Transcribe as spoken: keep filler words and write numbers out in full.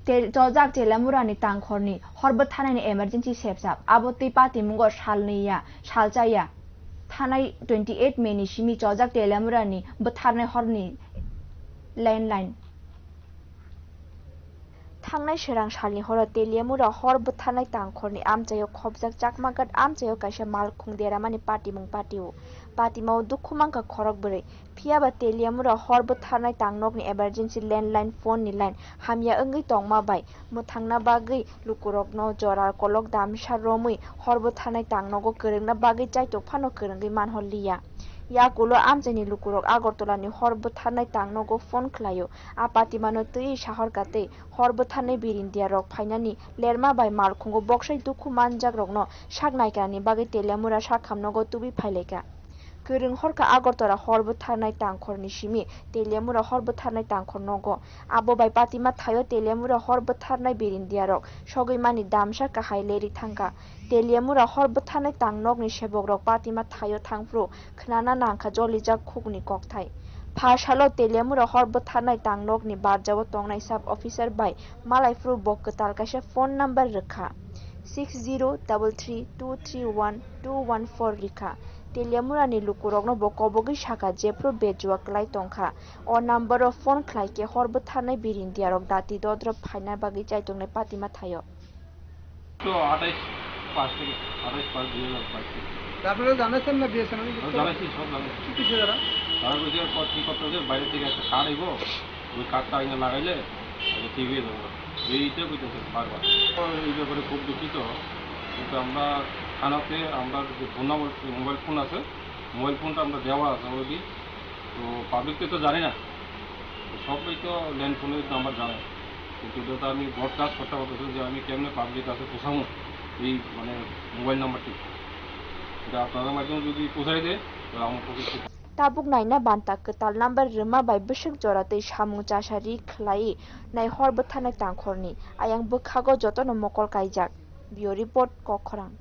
Te-, chojak Teliamura ni tangkhor ni hor bwtharnai ni emergency sepsap. Abo twi patimungo salnwi ya, salcha ya. Thanai twenty eight May ni simi chojak Teliamura ni bwtharnai hor ni landline. Thangnai Srang salni horo Teliamura hor bwtharnai tangkhor ni amchaio khopjak Chakmaghat amchaio kaisa malkhung deramani patimung patio. Patimao dukhu mankha khorok bwrwi. Phiyaba Teliamura hor bwtharnai tangnokni emergency landline phone ni line hamya wngwi tongma bai mwthangna bagwi lukurokno jora kolok damsa romwi hor bwtharnai tangnogo kwrwngna bagwi chaitok phano kwrwngwi manhor liya. Yakulo amchaini lukurok Agartala ni hor bwtharnai tangnogo phone khlaio. A patimano twiwi sahor katwi hor bwtharnai birindia rok phainani lerma bai malkhungo boksai dukhu manjak rokno sak naikanani bagwi Teliamura sakhamnogo tubui phailaika. Kwrwng horkha Agartala hor bwtharnai tangkhorni simi Teliamura hor bwtharnai tangkhor nogo. Abo bai patima thaio Teliamura hor bwtharnai birindia rok sogwi mani damsa kahai leri thangkha. Teliamura hor bwtharnai tangnokni sebok rok patima thaio thangphru khnana nangkha jolijak khukni kokthai. Pha salo Teliamura hor bwtharnai tangnokni barjao tongnai sub officer bai malaiphru bo kwtal kaisa phone number rwkha. Six zero double three two three one two one four rikha. Teliamurani lukurokno bo kobogwi saka jephru bejua kwlai tongkha. O numbero phone khlaikhe hor bwtharnai birindiarok dati dodro phaina bagwi chaitongnai patima thaio. তো আঠাইশ পাঁচ থেকে, আঠাইশ পাঁচ দুই হাজার বাইশ থেকে। তা আপনারা জানাচ্ছেন না বিএসএনএল? হ্যাঁ, জানাচ্ছি, সব জানাচ্ছি। কি কিছু তারা? তারা কইছে, "ক-, কি করতে হবে? বাইরে থেকে একটা কার্ড আইবো, ওই কার্ডটা আইনা লাগাইলে ওটা ঠিক হয়ে যাবে।" এইটা কইতেছে বারবার। তো এই ব্যাপারে খুব দুঃখিত, কিন্তু আমরা থানাতে আমরা যে ফোন নাম্বার, মোবাইল ফোন আছে, মোবাইল ফোনটা আমরা দেওয়া আছে already। তো পাবলিক তো এটা জানে না, তো সবাই তো ল্যান্ড ফোনের নাম্বার জানে, কিন্তু এটা তো আমি ব্রডকাস্ট করতে পারতেছি যে আমি কেমনে পাবলিক কাছে পৌঁছাবো এই মানে মোবাইল নাম্বারটি। এটা আপনাদের মাধ্যমে যদি পৌঁছাই দেয়, তাহলে আমার পক্ষে খুব Tabuk naina banta kwtal number rwma bai bwswk jora tei samung chasari khlai nai hor bwtharnai tangkhorni ayang bwkhago jotono mokol kaijak. Bureau Report, Kokkhorang.